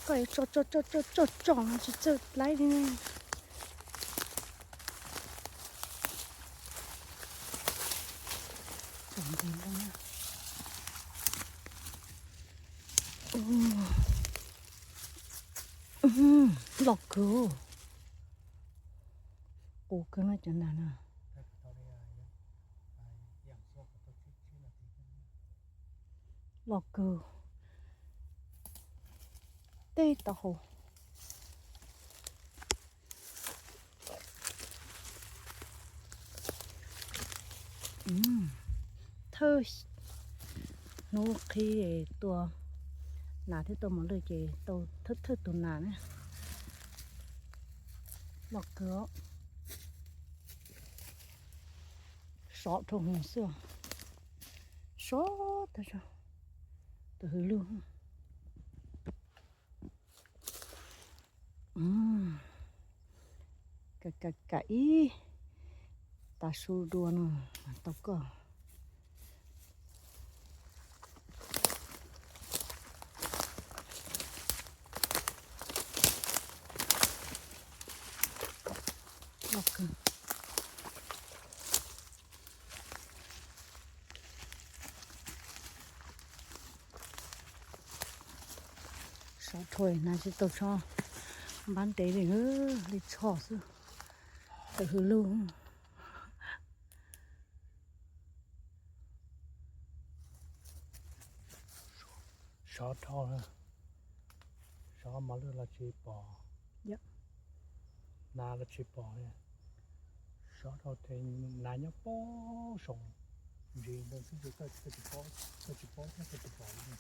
Koj yuav tso tso tso tso tso tso no tsis txawj laib li. Loj kawg. Qus kawg no cov nas no. Loj kawg. Tej tau hau. Thawj hnub qhib tua nas thiab tua mos lwj ces tau thawj thawj tus nas na. Loj kawg. Sov dhau hwv xwb. Sov tag zog. Tus hwv lug. Kam kam kam ib tav su dua no mas tau koj. Loj kawg. Sov dhau na tsis tau tsho npab ntev li, li tsho xwb. Tus hwv lug. Sov dhau, sov mos lwj los tsis pom, nas los tsis pom li. Sov dhau ces nas nyob pem saum ntsis ntawd xwb ces koj tsis paub, koj tsis paub thiab koj tsis pom li.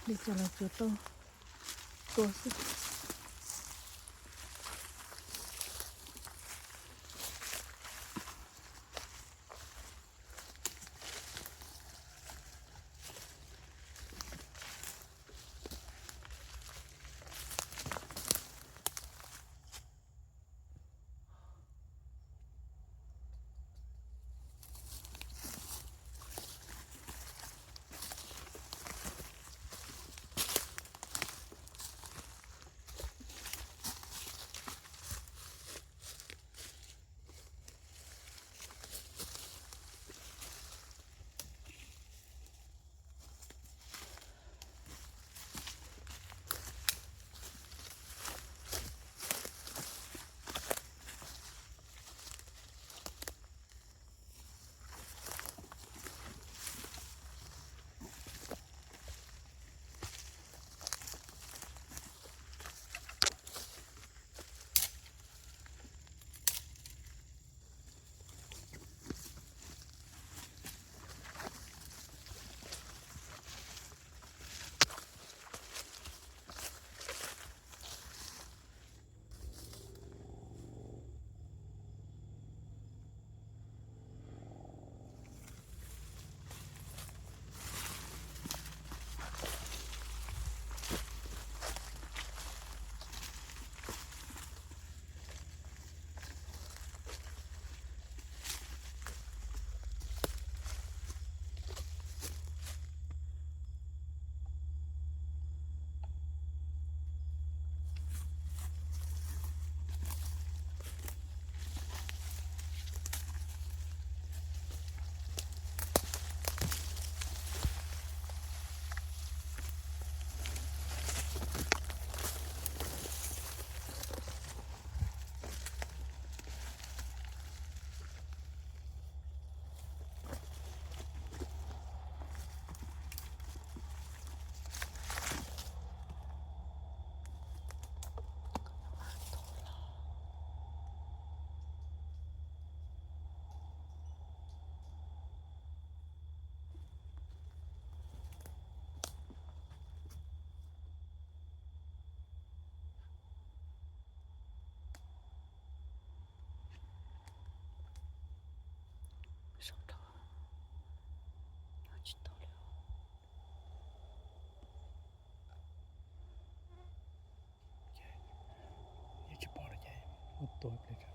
Li cas los tsuas tau tua xwb. Saum rau, nyob tsis tau li. Yeej tsis pom li ces muab tua ib pliag tso.